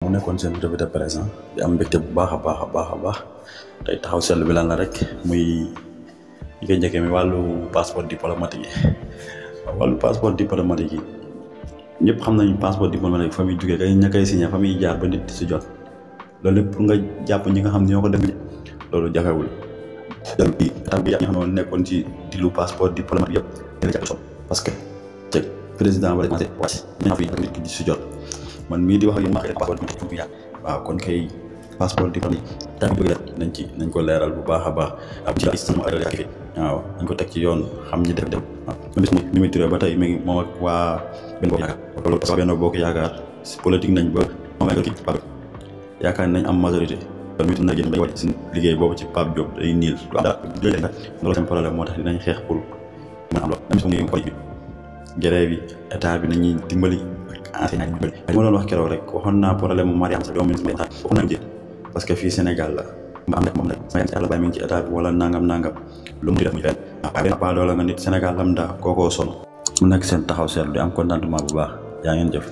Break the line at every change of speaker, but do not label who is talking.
mu nekkoon seen revue de presse di am mbégte bu baax a baax tey taxaw seetlu bi lan la rek muy ñi koy njëkkee mi wàllu passeport diplomatique yi wàllu passeport diplomatique yi ñëpp xam nañu passeport diplomatique fa muy jugee kay ña koy signé fa muy jaar ba nit si jot loolu lépp pour nga jàpp ñi nga xam ne ñoo ko def loolu jafewul bi état bi ñi nga xam ne nekkoon ci dilu passeport diplomatique yëpp dina jàpp solo parce que te président wala commencé wàcc ñaa fi nit ki di si jot man mii di wax ak yéen maa ngi passeport diplomatique bu yàgg waaw kon kay passeport diplomatique tamit nañ ko leeral bu baax a baax am ci waaw nañ ko teg ci yoon xam ñi def dem waaw bis ni muy turé ba tey mi ngi moom ak waa benn bokk yaakaar loolu parce que benn bokk yaakaar si politique nañ ba moom ak kii Pape yaakaar nañ am majorité tamit na génn bay wàcc si liggéey boobu ci Pape Diop day niil du am dara loolu seen problème moo tax dinañ xeex pour mën am loolu même su ngi koy grève bi état bi nañuy dimbali enseignant dimbali li ma doon wax keroog rek waxoon naa problème mu Mariam sa doomu ministre waxoon naa jël parce que fii Sénégal la ma am rek moom nag Mariam Yàlla bàyyi mi ngi ci état bi wala nangam lu mu di def muy fenn benn pas loola nga nit Sénégal lam daa kookoo sonn mu nekk seen taxaw seetlu di am contentement bu baax yaa ngeen jëf